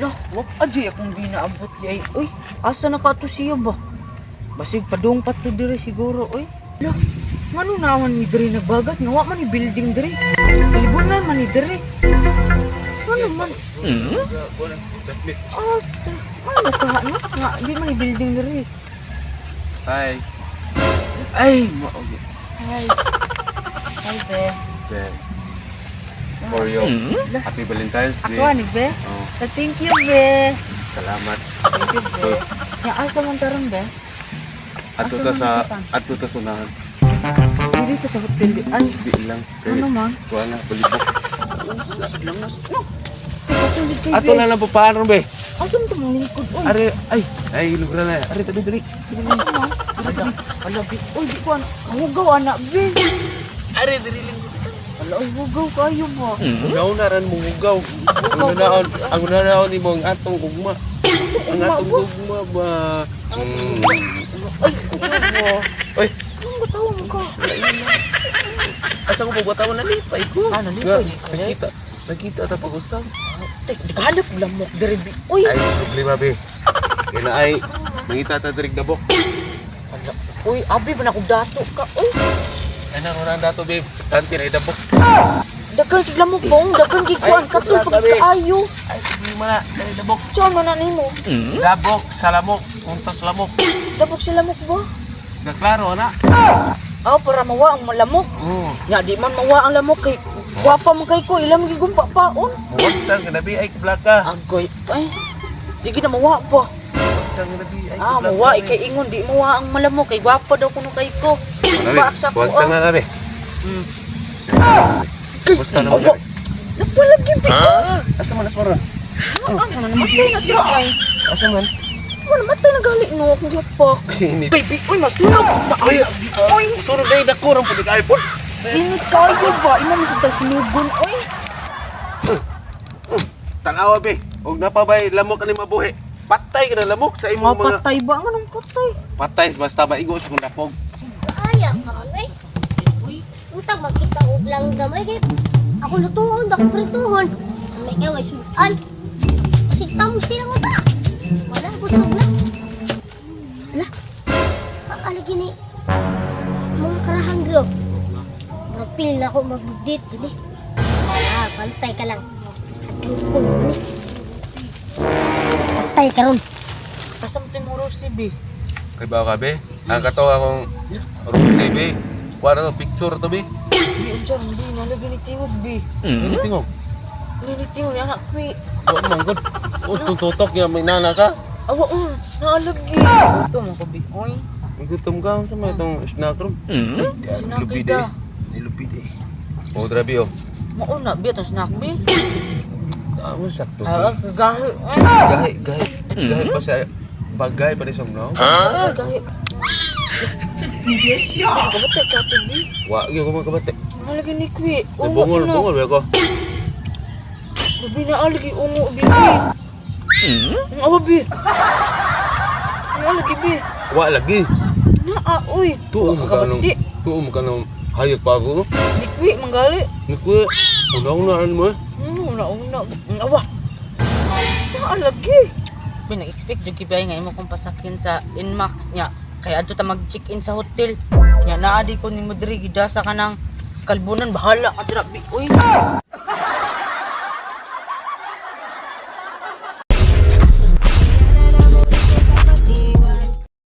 Lah, wa pa di akong ginaabot di ay. Uy, asa na ka to siya ba? Basig padung pa to dire siguro, uy. Lah, ngano naman ni dire nagbagat nga wa man ni building dire. Kalibunan man ni dire. Ngano man? Ah, ano ka no? Nga di man ni building dire. Hi. Ay, maogi. Hi. Hi, be. Then, for your Happy Valentine's Day. Ako ani, be. Oh, Thank you, be. Salamat. Thank you, be. Nya asa man taron, be? Ato Asa ta man sa kita? Ato ta sa unahan. Dito sa hotel di. Ay, Di lang. ano man? Kuha na, balibok. No. Teka, tulid kay Ato be. na lang po paano be? Asa man to lingkod, oy? Are, ay, ay lugar na. Are, tabi dali. Asa man? Ala, ala, be. Uy, di ko ana. Hugaw ana, be. Are, dali lang. Ala, ay, hugaw kayo ba? Una ran mo hugaw. Ang unaon, ang unaon nimo ang atong ugma. Ang atong ugma ba? Ay, hugaw ba? Oy, Anong gatawa mo ka? Asa ko pagwatawa, nalipay ko. Ah, nalipay Nga, di ka, eh? Nakita, nakita ta pag-usap. Tek, di ka hanap lamok diri, be. Uy! Ay, problema be. Kaya na ay, mangita ta direk dabok. Ala, uy, abi ba na kung dato ka? Uy, Ay, naroon ang dato, babe. Tanti na idabok. Daghan kig lamok ba? Daghan kig kuan Ay, katul wala, pag be. kaayo. Ay, problema na. Dali dabok. Saan man na nimo? Dabok sa lamok. Untas lamok. Dabok sa lamok ba? Naklaro na. Ah, para mawa ang lamok. Oo. Nya di man mawa ang lamok kay gwapa man kay ko, ilang gigumpa paon. Huwag nga nabi ay kablaka. Agoy, ay. Di gid na mawa pa. Huwag nga nabi ay Ah, mawa kay ingon di mawa ang malamok kay gwapa daw kuno kay ko. Baak sa ko. Huwag nga nabi. Basta naman Awa. gabi. Napalagi bi. Asa man asmara? Ah, ano namatay na dira ay. Asa man? Wala matay na gali no akong gipak. Init. Baby, uy, masunog. Ay, Uy, sunod ay dako ron pud ka iPhone. Init kayo ba? Imo man sa tagsunugon, uy. Tanawa be. Og napabay lamok ani mabuhi. Patay ka na lamok sa imong mga Mapatay ba? Anong patay? Patay basta maigo sa kong dapog. Kaya ka kami. Utang magkita og langgam ay kay ako lutuon bak prituhon. May kay way sudan. Kasi tamsi lang ba? Wala, busog na. Ala. Ala gini. Mga karahang dro. Murag na ako magbugdit gini. Ah, bantay ka lang. Hadlokon ni. Bantay ka ron. Kasam mo Rosie, be. Kay ba ka be? Ang kato akong Rosie be. Kuha na to picture to be. Bi, unsa man bi, nalagi ni tingog, bi. Ini tingog. Ni tingog ni anak kwi. Wa man gud. O tutok ya may nana ka. Awa, naalagi. Ito mo ko, bi. Oy, Gutom ka sa may itong snack room. Snack Lupide. ka. Nilupide. Oh, grabe oh. Mauna, bi, atong snack, bi. Ah, mo sakto. Ah, gahi. Ay, Gahi, gahi. Gahi pa sa bagay pa rin sa mga. gahi. Yes, ya. Kabatay ka to, bi. Wa gyud ko makabate. Nalagi ni kwi. Ay, bungol, na. Bungol ba ko? Bi, naalagi ungo, bi. Bi. Ang awa, bi. Naalagi, bi. Wa lagi. Naa, uy. Tuo mo ka nung Kabati. Tuo mo ka nung hayag pa ako. Ni kwi, manggali. Nagkuya. Una-unaan mo eh. Una, una. Ang awa. Naalagi. Bi, nag-expect jud kibay nga imo kong pasakyan sa Inmax nya. Kaya adto ta mag-check-in sa hotel. Nya naa di ko nimo diri gidasa ka ng kalbunan, bahala ka dira, bi. Uy.